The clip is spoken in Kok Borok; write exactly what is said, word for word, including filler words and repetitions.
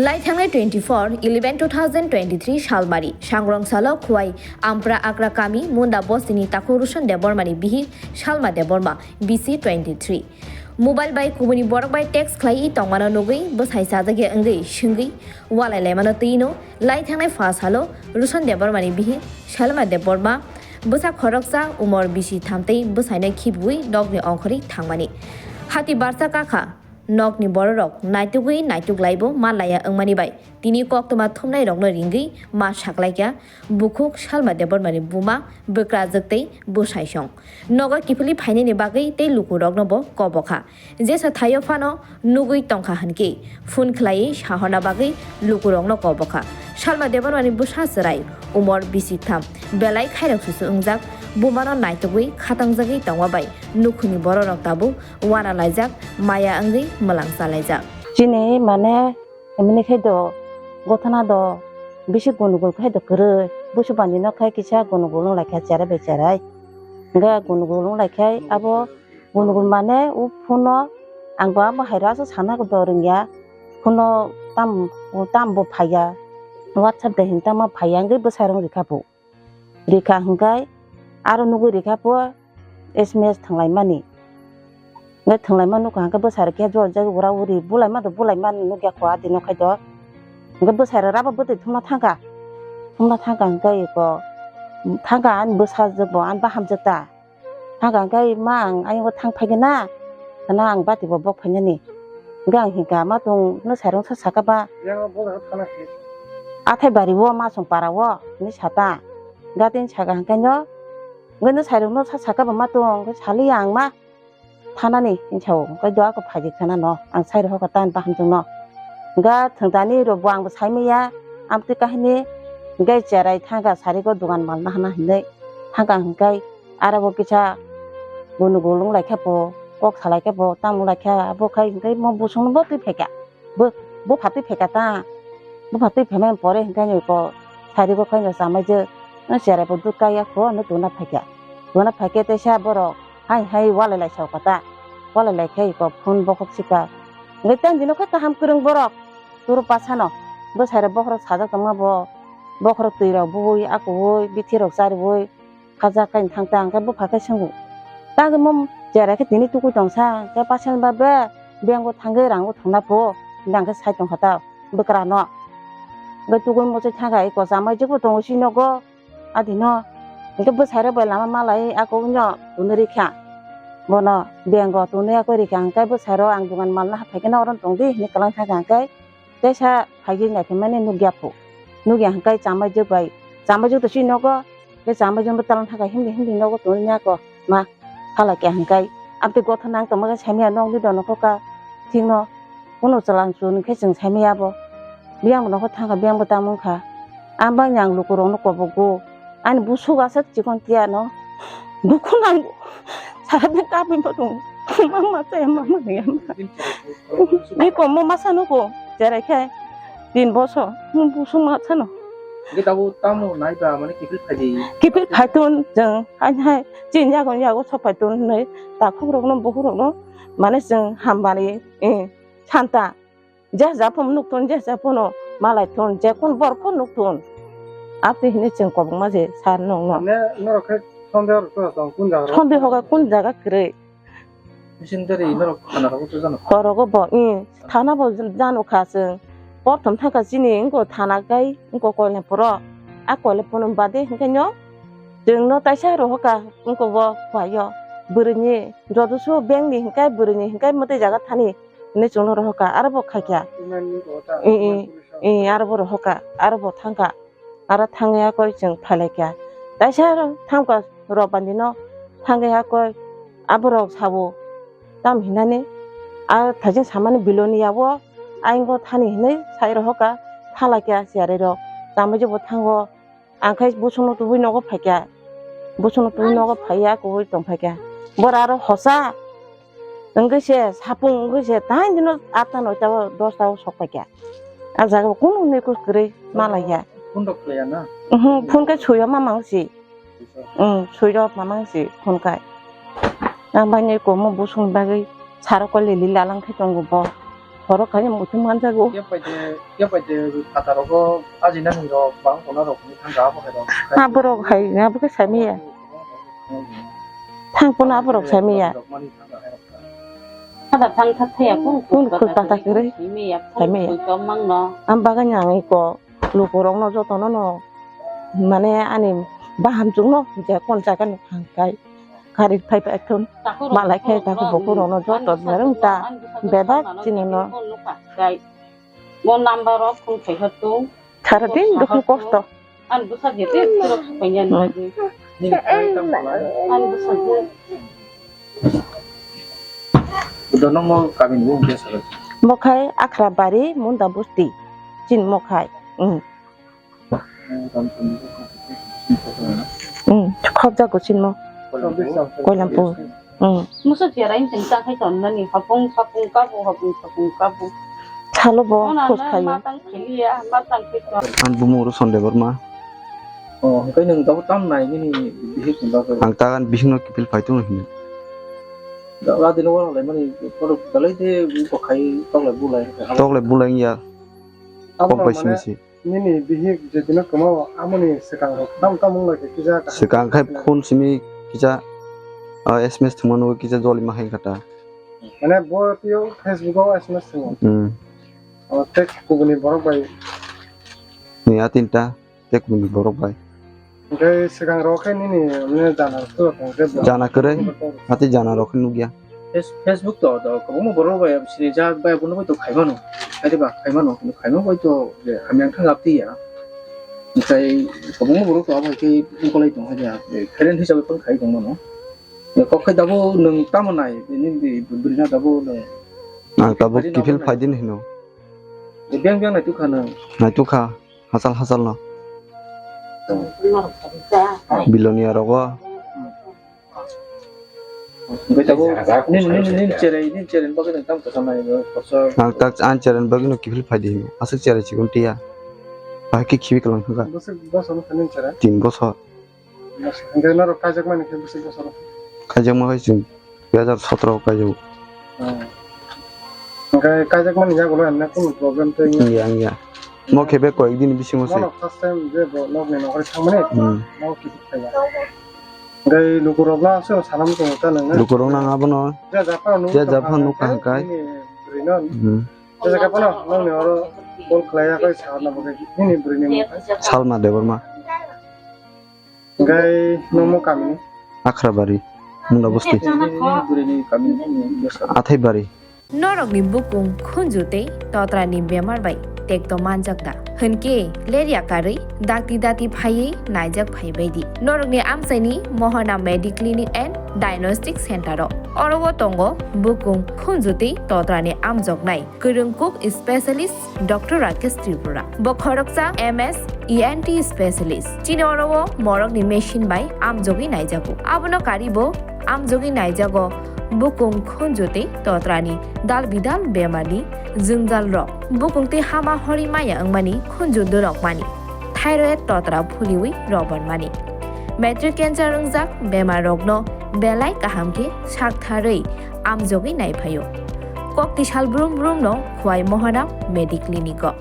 Lai thangnai twenty-four eleven two thousand twenty-three salmari, sangrong salo Khowai Ampra Akra kami Munda bostini takhuk Ruson Debbarmani bihik Salma Debbarma, B C twenty-three. Mobile bai kubuni borok bai text khlaiwi tongmano nugwi bwsai chajagya wngwi swngwi walai laimano twino lai thangnai pha salo Ruson Debbarmani bihik Salma Debbarma bwsa khoroksa umor bisi thamtwi bwsaino khibiwi nokni ongkhorwi thangmani. Hati barsa kakha. Nokni bororok naitugwi naituk laibo manlaiya wngmani bai tini koktwma thumnairokno ringwi ma saklaikha bukhuk Salma Debbarmani buma, bwkrajwk tei bwsaisong. Nogo kiphilwi phainani bagwi tei lukuroknobo kobokha. Jesa thaio phano nugwi tongkha hwnkhe phone khlaiwi sahorna bagwi lukurokno kobokha. Salma Debbarmani bwsa chwrai umor bisitham belai khairok susu wngjak, bumano naitugwi khatangjagwi tongma bai nukhungni bororok tabuk wana laijak, maya wngwi mwlang chalaijak. Chini mane emini khai do gothana do bisi gunugul khai do kwrwi. Busu bandi no khai kisa gunugul wng lai kha cherai bai cherai. Hingke gunugul wng lai khai abo gunugul mane o phone no ang bo abo hai rw aswk sana do rwngya. Phone no tam, tam bo phaiya. WhatsApp de hin tamo phaiya hingke bwsai rok rikha bo. Rikha hingke aro nugwi rikha po S M S thanglaimani. Hingke thanglaima nukha hingke bwsai rok khe jor jagwi ura uri bulaima do bulaima nukya kho adi no khai do. Hingke bwsai rok rabo bwtwi thumna thangkha. Thumna thangkha hingke iko thangkha ani bwsajwk bo ani bahamjwk ta. Thangkha hingke ma ang ayung thang phaikhe na. Khana ang bati bo bok phainani. Hingke ang hingka ma tong no sairung sa saka ba. Yang bo thana khe. Athai bari o ma song para o ni sata. Gatin saka hingke no. Hingke no sairung no sa saka ba ma tong hingke sali ang ma. Thanani hinsao hingke dua ko phaijik sana no. Ang sairung hoka tan baham tong no. Hingke thangtani rok bo ang bo saimaya. Amtwi kahini hingke cherai thangka sari ko dogan mal nahana hinui. Thangka hingke aro bo kisa gunu gulung lai khe bo kok salai khe bo tamo lai khe abo khai hingke mo busung bo twi phaikha. Bo, bo phatwi phaikha ta. Bo phatwi phaimani pore hingke ani ko sari bo khai no chamai je. No cherai bo dut kaiya kho no tuna phaikha. Tuna phaikhe teisa borok hai hai walai lai sao kata. Walai lai khe ko phone bokhok sika. Hingke tang dino khe kaham kwrwng borok. Turu pasano. Bwsai rok bokhorok sajak tongma bo. Bokhorok twi rok bui, akui, bithi rok chariui. Khajak kai thang ta hingke bupha khe swngo. Tang mo cherai khe tini tukui tong sa, hingke pasal ba be, bank o thangwi rang o thangna pho, hingke sai tong kha ta bwkra no. Hingke tukui muchai thangkha, eko chamai jikbo tongo si nogo, adi no. Hingke bwsai rok bai lama malai, ako wngno tonwi rikha. Bono bank o tonwi ako rikha, hingke bwsai rok ang dogan mal no haphai khe no oro tong di, hinui kwlang thangkha hingke. Teisa phaigwi naikhe mani nukya phu. Nukya hwnkhe chamai jwk bai. Chamai jwk to chini nogo. Tei chamai jwk no talang thangkha himdi himdi nogo tongwi nai ako ma. Halai khe hwnkhe. Amtwi gotha nang tongma khe saimaya nokni do nokho ka. Thikno. Kunu chwla chwng khe chwng saimaya abo. Biyang bo nokho thangkha, biyang bo tamo wngkha. Ang bangni ang lukurokno kobogo. Ani busuk aswk chikon tiya no. Dukhu nango. Sara din kapin pa tongo. Mama chaya mama ya ma. Ai ko mo masa no ko. Cherai khe tin bosor. Mo busuk ma sano. Hingke tabuk tamo nai ba mane kiphil phaidi. Kiphil phaitun jeng. Hai hai. Chin yago yago sok phaitun nei. Takhuk rokno bukhuk rokno. Mane jeng hambari. Eh. Santa. Je ja phano nuk thun, je ja phano malai thun, je kun bor phano nuk thun. Apni hini chwng kobongma je sar nung no. Ne norok khe sondeho rok to tong kun jaga rok? Sondeho khe kun jaga kwrwi. Mising dari norok thana rogo to jano? Horogo bo, i, thana bo jano kha chwng. Porthom thangkha chini wngko thana kai wngko Koilampuro. A Koilampuro bade hwnkhe no chwng no taisa rohoka wngko bo phaio. Bwrwini jotosu bengni hwnkhe bwrwini hwnkhe mwtwi jaga thani. Hinui chwngno rohorkha, aro bo khaikha. I, i, i, aro bo rohorkha, aro bo thangkha. Aro thangwi akoi chwng phailaikha. Taisa aro thangkha Robani no thangwi akoi aborok sabo tam hinani a thaijin samani biloni yago ayang bo thani hinui sai rohorkha thalaikha siyari rok. Tamo je bo thango. Ang khai busungno tubui nogo phaikha. Busungno tubui nogo phaiya, kubui tong phaikha. Bora aro hosa. Wngwi se, sapung wngwi se, tai dino atta noita o, dosta o sok phaikha. A jaga o kunu neikhwk kwrwi ma laikha. Phone rok khwlaiya na? Mhm, phone khe suiyo ma mang si. Suiyo. Mm, suiyo ma mang si phone khai. Ang bai ni komo busung bagwi saro kole lila lang khai tongo bo. Borok khaina muitu manjago. Khe paide, khe paide phataro go ajina ni rok bang kono rok ni thang ga bo khe rok. Ah, borok hai, abo khe sami ya. Thang kono aborok sami ya. Kada thang kha thaya kung kung kung kung kata kata kiri. Simi ya kung sami ya. Kung kung mang no. Am bagan yang iko lukurok no joto no no mane ani baham chung no je kon jaga ni thang kai kari phai phai thun malai khe ta ko boku rok no joto berung ta bebak chini no. Mo number rok phone khai ha tung. Sara din dukhu kosto. An bwsa je te pura khapaina nadi. An bwsa je. Dono mo kamin bu ke sara. Mokhai Akhra Bari Munda Busti. Chin mokhai. Hmm. Hmm. Khobja go chin mo. Koilampur. Hmm. Musa tiara in teng tang khai ton nani hapung sapung kabu hapung sapung kabu. Salo bo khos khayo. Matang khiliya, matang khito. An bumu ro Sonde Borma. Oh, hwnkhe nwng tabuk tam nai nini bihik ni bagwi? Ang tagan bihikno kiphil phai tongno hino. Da, da dino wala lai mani, kono dalai de, bu ko khai, tok lai bu lai. Tok lai bu lai ya. Abo kok bai mane simi si. Nini bihik je dino kwmao, amoni swkang rok tam tam wng lai khe kisa kaham. Swkang khai phone simi kisa, ah, S M S thwngmano kisa joli ma hai kha ta. Mane bo twiyo Facebook o S M S thwngo. Hmm. O tei kubuni borok bai. Ni a tinta. Tei kubuni borok bai. Hwnkhe swkang rok khe nini, mane, jana rok tong khe bo. Jana kwrwi, hati jana rok khe nukya. Face-, Facebook to, to kwbangma borok bai sinijak bai abono bai to khaimano. Khaidi ba khaimano, khaima bai to je hamya wngkha gap tiya. Hwnkhe kwbangma borok to abo hai khe wngkolai tong kha ya. Friend hisabe phone khai tongmano. Kok khai dabo nwng tamo nai, nini bwrwina dabo nwng. Ang tabuk kiphil phai din hino. Beng beng nai tukha nwng. Nai tukha. Hachal hachal no. Bilonia rogo. Hwnkhe tabuk nini, nini, nini cherai, nini cherai bagwi nwng tamo kwcham nai, khorsa. Ang tak, ang cherai bagwi no kiphil phai di hino. Aswk cherai chikon tiya. Bahai khe khibi kwlang thangkha. Bwswk bosor wngkha nini cherai? Tin bosor. Hwnkhe norok kaijakmani khe bwswk bosor? Kaijakma khe chwng dui hajar sotro o kaijago. Hmm. Hwnkhe kaijakmani yagulo emne kunu problem tei wngya? Wngya, wngya. Mo khe be koyek din bisingo se. Bono first time je bo nokni nokri thangmani, hmm, mo kiphil phaiya. Hwnkhe lukurok no aswk salam tongo ta nang na? Lukurok nang abono. Je japhano nukha hwnkhe. Je japhano nukha hwnkhe. Nini bwrwi no. Hmm. Je jaga phano nokni oro call khlaiya khe sa na bagwi nini bwrwi ni mung khai. Salma Debbarma. Hwnkhe nokmo kamini? Akhrabari, Munda Bosti. Athaibari. Norokni bukung khunju tei totrani bemar bai tekto manjak da? Hwnkhe lerya karwi dakti dati phaiwi naijak phaibai di. Norokni amchaini Mohana Mediclinic and Diagnostic Center o. Oro o tongo bukung khunju tei totrani amjoknai kwrwng kuk specialist Doctor Rakesh Tripura. Bo khoroksa M S E N T specialist. Chini oro o morokni machine bai amjogwi naijago. Abono kari bo amjogwi naijago bukung khunju tei totrani dal bidal bemarni jwngjal rok. Bukung tei hama hori maya wngmani khunju dorok mani. Thyroid totra phuliwi robar mani. Matric cancer wngjak bemar rokno belai kaham khe saktharwi amjogwi naiphaio. Kokti sal brum brum no Khwai Mohana Mediclinic o.